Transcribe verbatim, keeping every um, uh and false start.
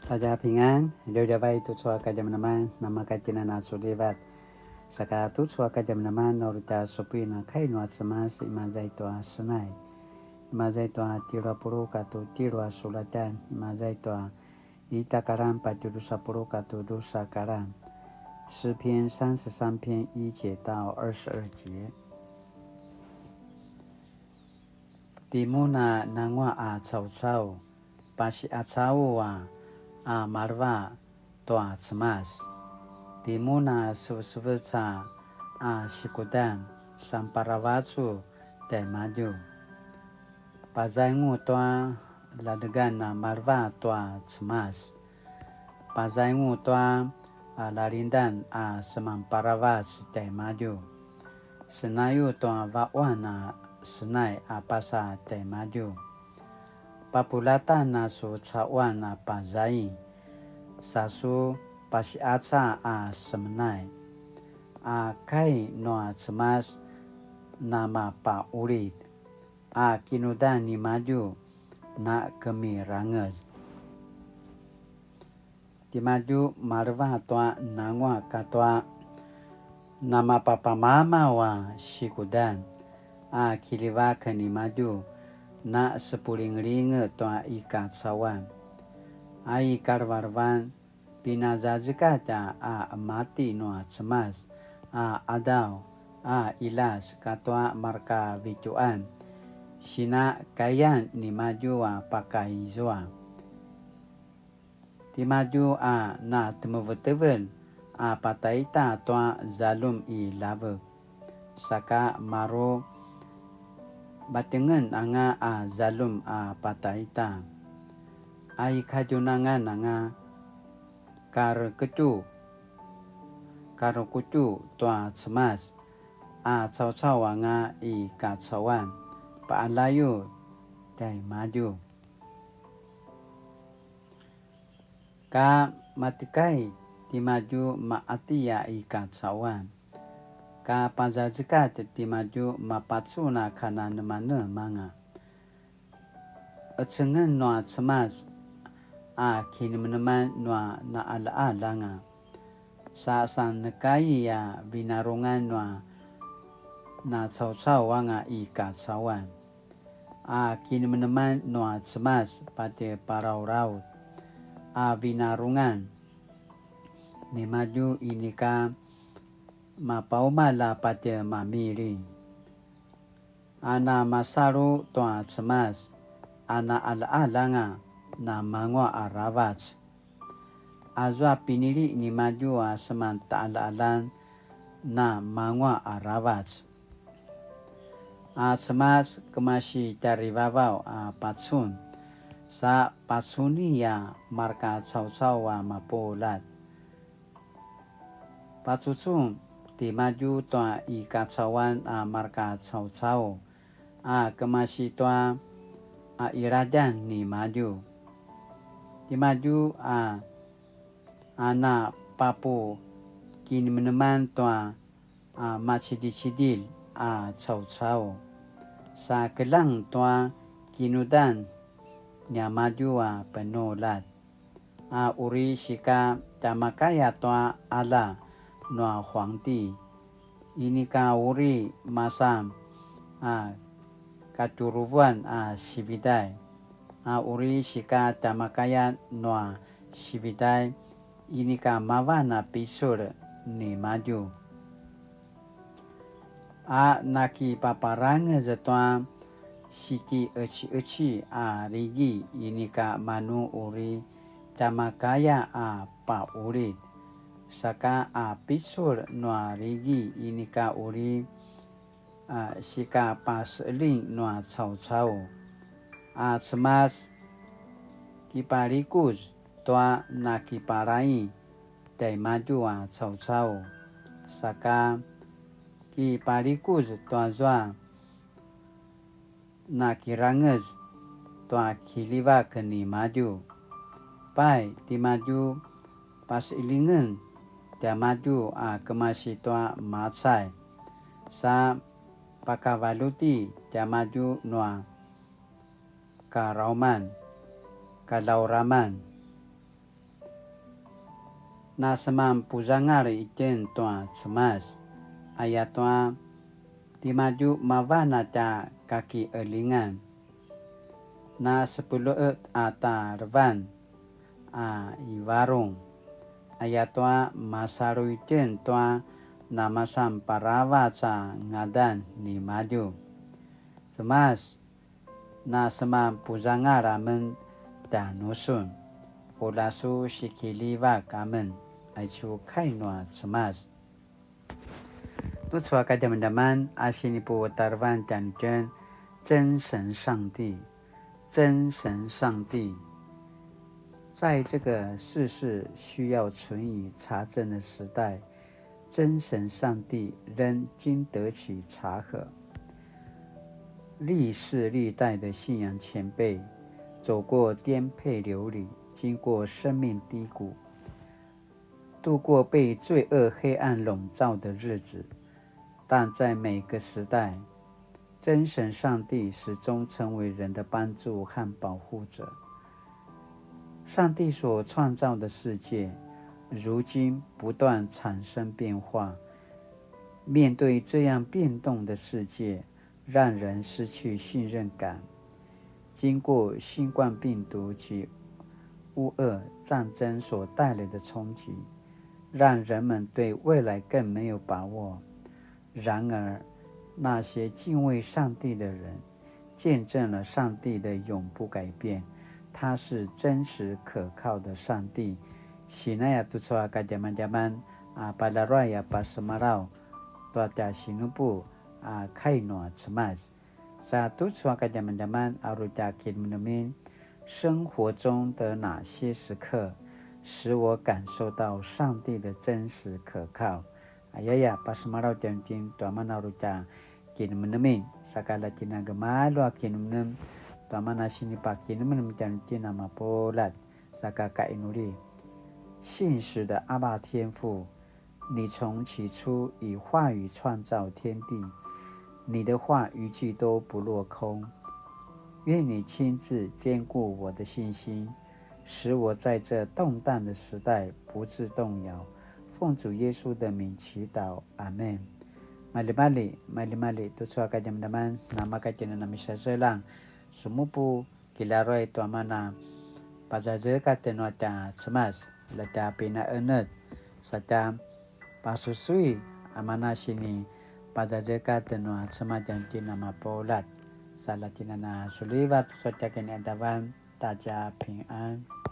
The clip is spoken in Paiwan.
大家平安, djavadjavai tucu a kadjamadjaman, namakatjinan a sulivat. Saka tucu a kadjamadjaman, na uri tja supuin a kai nua Cemas, imaza i tua Senai. Imaza i tua tjelu a puluq katua tjelu a sulatjan, imaza i tua ita kalan patje drusa puluq katua drusa kalan. 诗篇三十三篇一节到二十二节。 Timun a nanguaq a caucau, pasiqacau a, a maleva tua Cemas. Timun a sevecevec a, a sikudan, samparavacu tjaimadju. Pazaingu tua lalegan a maleva tua Cemas. Pazaingu tua, a, lalindan a semanparavac tjaimadju. Senayu tua vaquan a senai a pasa tjaimadju. Papuljatan a su caquan a pazaing, sa su pasiqaca a semenai. A kai nua Cemas namapaqulid, a kinudan nimadju na kemirangez. Timadju maleva tua nanguaq katua namapapamamaw a sikudan, a kiljivak nimadju na sepulingelinget tua i kacauan. A i kalevelevan, pinazazekatj a, a mati nua Cemas, a qadaw, a qiljas katua marka vitjuqan, sinakayan nimadju a pakaizua. Timadju a na temevetevel a pataita tua zaljum i ljavek, saka maru matengen anga a zaljum a pataita. A i kadjunangan anga karekutju, karekutju tua Cemas, a caucau anga i kacauan, paqaljayu tjaimadju. Ka matekai timadju maqati a i kacauan, ka pazazekatj timadju mapacun a kananemanemanga. Ecengen nua Cemas a kinemeneman nua naqalaqalanga, sa sanekai a vinarungan nua nacaucau anga i kacauan. A kinemeneman nua Cemas patje palaulaut a vinarungan nimadju inika mapaumalj a patje mamiling. A na masalu tua Cemas, a na qaljaqaljanga namanguaq aravac. Azua pinili nimadju a seman taqaljaqaljan namanguaq aravac. A Cemas kemasi tjarivavaw a pacun, sa pacuni a marka caucau a mapuljat. Pacucun timadju tua i kacauan a marka caucau, a kemasi tua a qiladjan nimadju. Timadju a, a napapukinemeneman tua a macidicidilj a caucau, sa keljang tua kinudan niamadju a penuljat. A uri sika tjamakaya tua qalja nua huangti, inika uri masa a katjuruvuan a sividay. A uri sika tjamakaya nua sividay, inika mavan a picul nimadju. A nakipaparangez tua sikiqeciqeci a rigi inika manu uri tjamakaya a paqulid, saka a picul nua rigi inika uri a sikapaseqeljing nua caucau. A Cemas kipalikuz tua nakipalai tjaimadju a caucau, saka kipalikuz tuazua nakirangez tua kiljivak nimadju. Pai timadju paseqeljingen tiamadju a kemasi tua macay, sa pakavaljuti tiamadju nua karauman, kalauraman. Nasemanpuzangal itjen tua Cemas, ayatua timadju mavan a tja kakielingan. Nasepelu'et a ta levan a i varung, ayatua masalu itjen tua namasan paravac a ngadan nimadju. Cemas, nasemanpuzangal amen tjanusun, ula su sikiljivak amen, aicu kai nua Cemas. Tucu a kadjamadjaman a siniputarevan tjanuitjen, 真神上帝, 真神上帝。在这个事事需要存疑查证的时代，真神上帝仍经得起查核。历世历代的信仰前辈走过颠沛流离，经过生命低谷，度过被罪恶黑暗笼罩的日子，但在每个时代，真神上帝始终成为人的帮助和保护者。上帝所创造的世界，如今不断产生变化。面对这样变动的世界，让人失去信任感。经过新冠病毒及乌俄战争所带来的冲击，让人们对未来更没有把握。然而，那些敬畏上帝的人，见证了上帝的永不改变，他是真实可靠的上帝。Sinaya tucu a kadjamadjaman a palaruay a pasemalaw tua tja sinupu a kai nua Cemas. Sa tucu a kadjamadjaman a uri tja kinemenemen, 生活中的哪些时刻使我感受到上帝的真实可靠？Ayaya, pasemalaw tjanuitjen tua mana uri tja kinemenemen, saka la tjinagemalju a kinemenem tua mana sinipakinemenem tjanuitjen a mapuljat, saka kainuli. 信实的阿爸天父，你从起初以话语创造天地，你的话一句都不落空。愿你亲自坚固我的信心，使我在这动荡的时代不致动摇。奉主耶稣的名祈祷，阿们。Maljimalji, maljimalji, tucu a kadjamadjaman, namakatjena namisaselang, sumupu, kilaruay tua mana pazazekatj nua tja Cemas, la tja pinaenetj, sa tja pasusui a mana sini pazazekatj nua Cemas tjanuitjen a mapuljat, sa la tjinana sulivat sa tja kiniadavan, 大家平安。